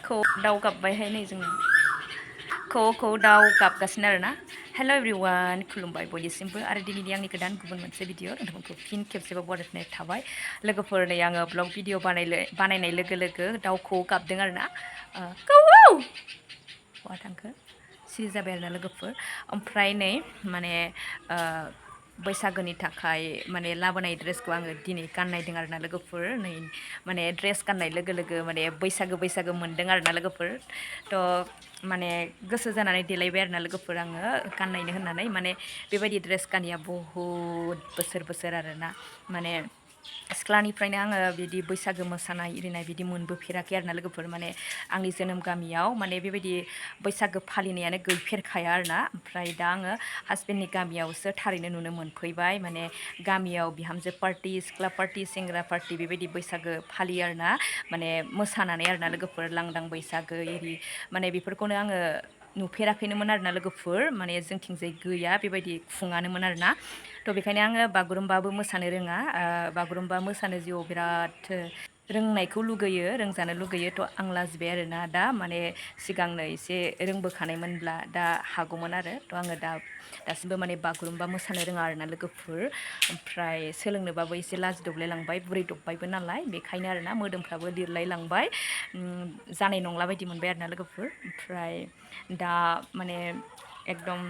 दाउ गाबबायहाय नै जोंना खौ दाउ गाबगासिनो आरोना हेल' एभ्रिवान खुलुमबाय बयनिसिमबो आरो दिनैनि आंनि गोदान गुबुन मोनसे भिडिअ नोंथांमोनखौ फिन खेबसेबाव बरायनाय थाबाय लोगोफोर नै आङो ब्लग भिडिअ बानायनाय लोगो लोगो दाउखौ गाबदों आरोना बहा थांखो सिरि जाबाय आरोना लोगोफोर ओमफ्राय नै माने बैसागोनि थाखाय माने लाबोनाय ड्रेसखौ आङो दिनै गाननायदों आरोना लोगोफोर नै माने ड्रेस गाननाय लोगो लोगो माने बैसागो मोन्दों आरोना लोगोफोर थ' माने गोसो जानानै देलायबाय आरोना लोगोफोर आङो गाननायनो होननानै माने बेबायदि ड्रेस गानिया बहुद बोसोर आरोना माने सिख्लानिफ्रायनो आङो बिदि बैसागो मोसानाय इरिनाय बिदि मोनबोफेराखै आरोना लोगोफोर माने आंनि जोनोम गामियाव माने बेबायदि बैसागो फालिनायानो गैफेरखाया आरोना ओमफ्राय दा आङो हासबेन्डनि गामियावसो थारैनो नुनो मोनफैबाय माने गामियाव बिहामजो पार्टि सिख्ला पार्टि सेंग्रा पार्टि बेबायदि बैसागो फालियो आरोना माने मोसानानै आरोना लोगोफोर लांदां बैसागो एरि माने बेफोरखौनो आङो नुफेराखैनोमोन आरोना लोगोफोर माने जोंथिंजाय गैया बेबायदि खुङानोमोन आरोना थ' बेखायनो आङो बागुरुम्बाबो मोसानो रोङा बागुरुम्बा मोसानो जिउआव बिराद रोंनायखौ लुगैयो रोंजानो लुगैयो थ' आं लाजिबाय आरोना दा माने सिगांनो एसे रोंबोखानायमोनब्ला दा हागौमोन आरो थ' आङो दासिमबो माने बागुरुम्बा मोसानो रोङा आरोना लोगोफोर ओमफ्राय सोलोंनोबाबो एसे लाजिदबलाय लांबाय बुरैदबबायबो नालाय बेखायनो आरोना मोदोमफ्राबो लिरलाय लांबाय जानाय नंला बायदि मोनबाय आरोना लोगोफोर ओमफ्राय दा माने एकदम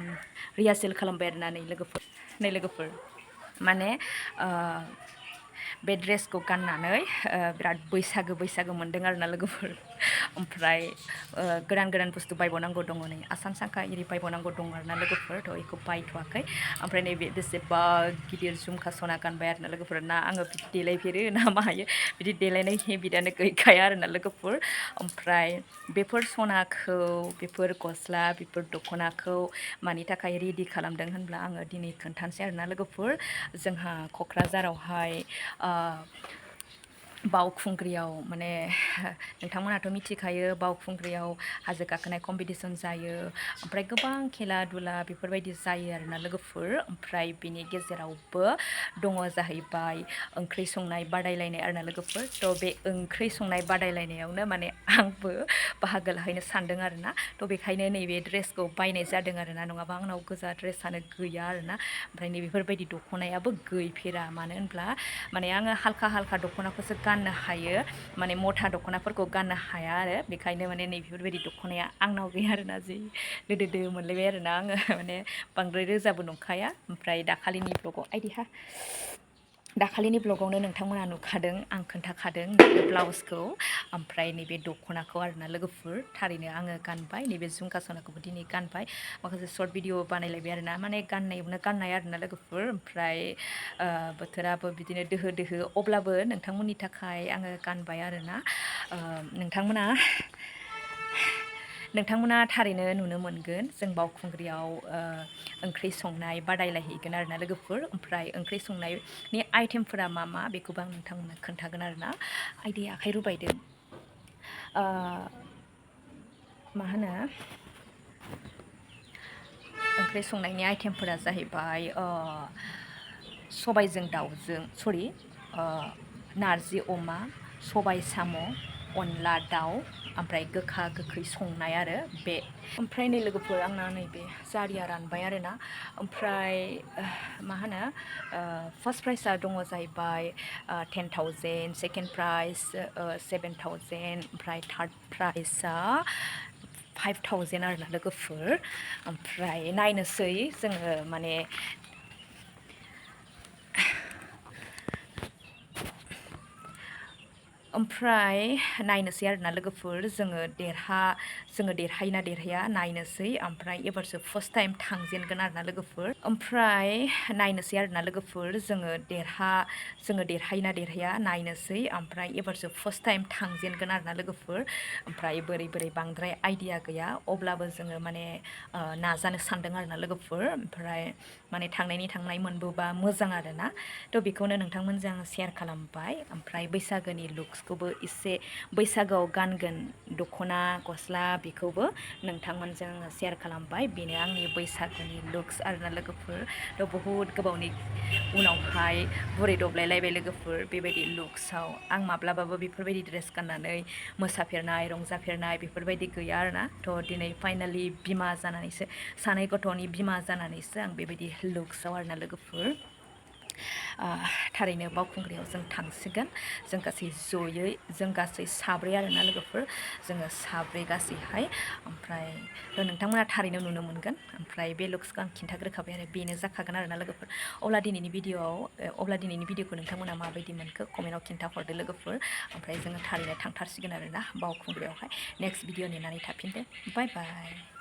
रिहार्सेल खालामबाय आरोना नै लोगोफोर माने बे ड्रेसखौ गाननानै बिराद बैसागो मोन्दों आरोना लोगोफोर ओमफ्राय गोदान बुस्थु बायबावनांगौ दङ नै आसान सांखा इरि बायबावनांगौ दङ आरोना लोगोफोर थ' बेखौ बायथ'वाखै ओमफ्राय नैबे बेसेबा गिदिर झुमखा सना गानबाय आरोना लोगोफोर ना आङो बिदि देलायफेरो ना मायो बिदि देलायनाय हेबिटानो गैखाया आरोना लोगोफोर ओमफ्राय बेफोर सनाखौ बेफोर गस्ला बेफोर दख'नाखौ मानि थाखाय रेडि खालामदों होनब्ला आङो दिनै खोन्थानोसै आरोना लोगोफोर जोंहा क'क्राझारावहाय बावखुंग्रियाव माने नोंथांमोनाथ' मिथिखायो बावखुंग्रियाव हाजो गाखोनाय कम्पिटिसन जायो ओमफ्राय गोबां खेला दुला बेफोरबायदि जायो आरोना लोगोफोर ओमफ्राय बिनि गेजेरावबो दङ जाहैबाय ओंख्रि संनाय बादायलायनाय आरोना लोगोफोर थ' बे ओंख्रि संनाय बादायलायनायावनो माने आंबो बाहागो लाहैनो सानदों आरोना थ' बेखायनो नैबे ड्रेसखौ बायनाय जादों आरोना नङाबा आंनाव गोजा ड्रेसानो गैया आरोना ओमफ्राय नै बेफोरबायदि दख'नायाबो गैफेरा मानो होनब्ला माने आङो हाल्का दख'नाखौसो गाननो हायो माने मथा दख'नाफोरखौ गाननो हाया आरो बेखायनो माने नै बेफोरबायदि दख'नाया आंनाव गैया आरोना जि लोदोदो मोनलायबाय आरोना आङो माने बांद्राय रोजाबो नंखाया ओमफ्राय दाखालिनि ब्लगावनो नोंथांमोना नुखादों आं खोन्थाखादों नैबे ब्लाउसखौ ओमफ्राय नैबे दख'नाखौ आरोना लोगोफोर थारैनो आङो गानबाय नैबे झुमका सनाखौबो दिनै गानबाय माखासे सर्ट भिडिअ बानायलायबाय आरोना माने गाननाय आरोना लोगोफोर ओमफ्राय बोथोराबो बिदिनो दोहो अब्लाबो नोंथांमोननि थाखाय आङो गानबाय आरोना नोंथांमोना थारैनो नुनो मोनगोन जों बावखुंग्रियाव ओंख्रि संनाय बादायलायहैगोन आरोना लोगोफोर ओमफ्राय ओंख्रि संनायनि आइटेमफोरा मा बेखौबो आं नोंथांमोननो खोन्थागोन आरोना आखाइ रुबायदों मा होनो ओंख्रि संनायनि आइटेमफोरा जाहैबाय सबायजों दाउजों नारजि अमा सबाय साम' अनला दाउ ओमफ्राय गोखा गोखै संनाय आरो बे ओमफ्राय नै लोगोफोर आंना नैबे जारिया रानबाय आरोना ओमफ्राय मा होनो फार्स्ट प्राइजआ दङ जाहैबाय 10,000 सेकेन्ड प्राइज 7,000 ओमफ्राय थार्ड प्राइजआ 5,000 आरोना लोगोफोर ओमफ्राय नायनोसै जोङो माने ओमफ्राय नायनोसै आरोना लोगोफोर जोङो देरहायोना देरहाया नायनोसै ओमफ्राय एबारसो फार्स्ट टाइम थांजेनगोन आरोना लोगोफोर ओमफ्राय नायनोसै आरोना लोगोफोर जोङो देरहायोना देरहाया नायनोसै ओमफ्राय एबारसो फार्स्ट टाइम थांजेनगोन आरोना लोगोफोर ओमफ्राय बोरै बांद्राय आइडिया गैया अब्लाबो जोङो माने नाजानो सानदों आरोना लोगोफोर ओमफ्राय माने थांनाय मोनबोबा मोजां आरोना थ' बेखौनो नोंथांमोनजों शेयार खालामबाय ओमफ्राय बैसागोनि लुक्स ड्रेसखौबो एसे बैसागोआव गानगोन दख'ना गस्ला बेखौबो नोंथांमोनजों शेयार खालामबाय। बेनो आंनि बैसागोनि लुक्स आरोना लोगोफोर। थ' बहुद गोबावनि उनावहाय बुरै दबलायलायबाय लोगोफोर बेबायदि लुक्सआव। आं माब्लाबाबो बेफोरबायदि ड्रेस गाननानै मोसाफेरनाय रंजाफेरनाय बेफोरबायदि गैया आरोना। थ' दिनै फाइनालि बिमा जानानैसो सानै गथ'नि बिमा जानानैसो आं बेबायदि लुक्सआव आरोना लोगोफोर। थारैनो बावखुंग्रियाव जों थांसिगोन जों गासै जयै जों गासै साब्रै आरोना लोगोफोर जोङो साब्रै गासैहाय। ओमफ्राय नोंथांमोना थारैनो नुनो मोनगोन। ओमफ्राय बे लुक्सखौ आं खिन्थाग्रोखाबाय आरो बेनो जाखागोन आरोना लोगोफोर। अब्ला दिनैनि भिडिअखौ नोंथांमोना माबायदि मोनखो कमेन्टआव खिन्थाहरदो लोगोफोर। ओमफ्राय जोङो थारैनो थांथारसिगोन आरोना बावखुंग्रियावहाय। नेक्स्ट भिडिअ नेनानै थाफिनदो। बाय बाय।